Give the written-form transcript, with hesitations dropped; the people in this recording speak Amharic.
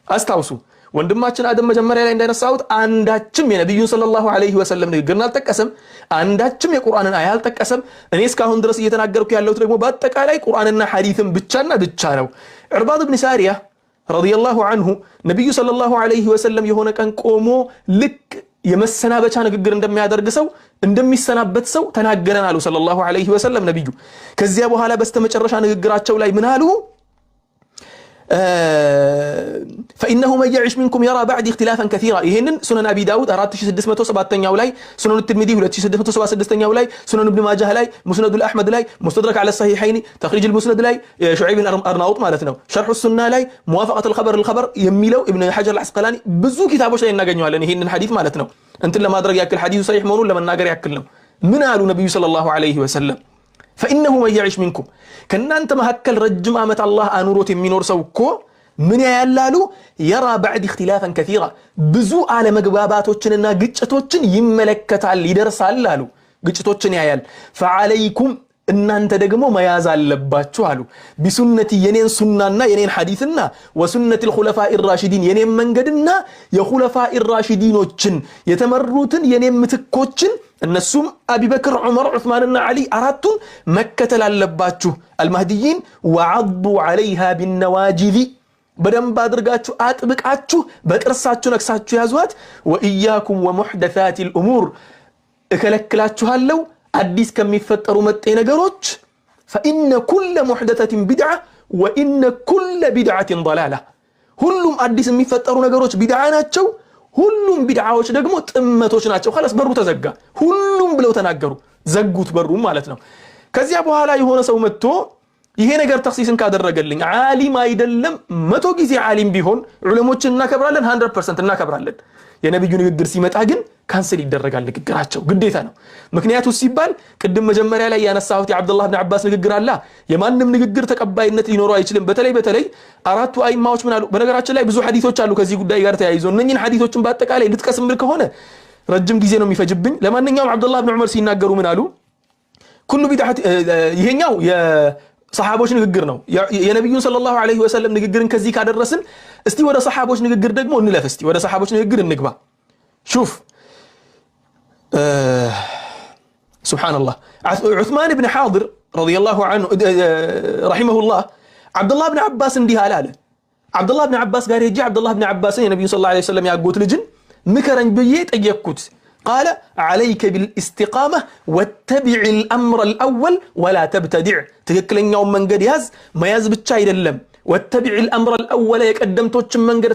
አስታውሱ፣ ወንድማችን አደም መጀመሪያ ላይ እንዳነሳሁት አንዳችም የነቢዩን ሰለላሁ ዐለይሂ ወሰለም ንግግርን አልጠቀሰም። አንዳችም የቁርአንን አያ አልጠቀሰም። እኔ እስካሁን ድረስ እየተናገርኩ ያለሁት ደግሞ በአጠቃላይ ቁርአንና ሐዲስን ብቻና ብቻ ነው። ዕርባድ ብን ሳሪያ ረዲየላሁ ዐንሁ ነቢዩ ሰለላሁ ዐለይሂ ወሰለም የሆነ ቀን ቆሞ ልክ የመሰናበቻ ንግግር እንደሚያደርግ ሰው፣ እንደሚሰናበት ሰው ተናገረን አሉ ሰለላሁ ዐለይሂ ወሰለም ነቢዩ። ከዚያ በኋላ በስተመጨረሻ ንግግራቸው ላይ ምን አሉ? فإنه من يعش منكم ير بعدي اختلافا كثيرا። ይሄንን ሱነን አቢ ዳውድ 4607ኛው ላይ፣ ሱነን ትርሚዚ 2676ኛው ላይ፣ ሱነን ኢብን ማጃህ ላይ፣ ሙስነዱል አሕመድ ላይ፣ ሙስተድረክ ዐለ ሰሂሐይኒ፣ ተኽሪጅ ሙስነድ ላይ፣ ሹዐይብ አርናውጥ ማለት ነው፣ ሸርሑ ሱና ላይ፣ ሙዋፈቀት ልኸበር ልኸበር የሚለው ኢብን ሐጀር አልዓስቀላኒ ብዙ ኪታቦች ላይ እናገኘዋለን። ይሄንን ሐዲስ ማለት ነው። እንትን ለማድረግ ያክል፣ ሐዲሱ ሰሒሕ መሆኑን ለመናገር ያክል ነው። ምን አሉ ነቢዩ ሰለላሁ ዐለይሂ ወሰለም? فإنه من يعش منكم፣ ከእናንተ መካከል ረጅም ዓመት አላህ አኑሮት የሚኖር ሰው እኮ ምን ያያል አሉ? ير بعدي اختلافا كثيرا፣ ብዙ አለመግባባቶችንና ግጭቶችን ይመለከታል፣ ይደርሳል አሉ። ግጭቶችን ያያል። فعليكم፣ እናንተ ደግሞ መያዝ አለባችሁ አሉ። بسنتي፣ የኔን ሱናና የኔን ሐዲስና፣ وسنة الخلفاء الراشدين፣ የኔን መንገድና የኹለፋኢ ራሺዲኖችን የተመሩትን የኔን ምትኮችን፣ እነሱም አቢበክር፣ ዑመር፣ ዑስማንና ዓሊ አራቱን መከተል አለባችሁ። المهديين وعضوا عليها بالنواجذ፣ በደንብ አድርጋችሁ አጥብቃችሁ በጥርሳችሁ ነክሳችሁ ያዟት። وإياكم ومحدثات الأمور፣ እከለክላችኋለሁ አዲስ ከሚፈጠሩ መጤ ነገሮች። فإن كل محدثة بدعة وإن كل بدعة ضلالة። ሁሉም አዲስ የሚፈጠሩ ነገሮች ቢድዓ ናቸው። ሁሉም ቢድዓዎች ደግሞ ጥመቶች ናቸው። خلاص፣ በሩ ተዘጋ። ሁሉም ብለው ተናገሩ፣ ዘጉት በሩ ማለት ነው። ከዚያ በኋላ የሆነ ሰው መጥቶ ይሄ ነገር ተኽሲስን ካደረገልኝ፣ ዓሊም አይደለም፣ 100 ጊዜ ዓሊም ቢሆን፣ ዑለሞችን እናከብራለን፣ 100% እናከብራለን። የነቢዩ ንግግር ሲመጣ ግን cancel ይደረጋል ንግግራቸው፣ ግዴታ ነው። ምክንያቱ ሲባል ቅድም መጀመሪያ ላይ ያነሳሁት የዓብዱላህ ብን ዓባስ ንግግር አላ። የማንም ንግግር ተቀባይነት ሊኖረው አይችልም። በተለይ በተለይ አራቱ አይማዎች ምን አሉ? በነገራችን ላይ ብዙ ሐዲቶች አሉ ከዚህ ጉዳይ ጋር ተያይዞ። እነኝን ሐዲቶችን በአጠቃላይ ልጥቀስ ምል ከሆነ ረጅም ጊዜ ነው የሚፈጅብኝ። ለማንኛውም ዓብዱላህ ብን ዑመር ሲናገሩ ምን አሉ? كل بدعة፣ ይሄኛው የሰሓቦች ንግግር ነው። የነቢዩን ሰለላሁ ዐለይሂ ወሰለም ንግግርን ከዚህ ካደረስን እስቲ ወደ ሰሓቦች ንግግር ደግሞ እንለፍ። እስቲ ወደ ሰሓቦች ንግግር እንግባ። شوف፣ ሱብሓነላህ፣ ዑስማን ብን ሓድር ረዲየላሁ ዐንሁ ረሒመሁላህ ዓብዱላህ ብን ዓባስ እንዲህ አለ። ዓብዱላህ ብን ዓባስ ጋር ሄጄ ዓብዱላህ ብን ዓባስን፣ የነቢዩን ሰለላሁ ዐለይሂ ወሰለም ያጎት ልጅን፣ ምከረኝ ብዬ ጠየቅኩት። قال عليك بالاستقامة واتبع الأمر الأول ولا تبتدع። ትክክለኛውን መንገድ ያዝ፣ መያዝ ብቻ አይደለም፣ واتبع الأمر الأول፣ የቀደምቶችን መንገድ።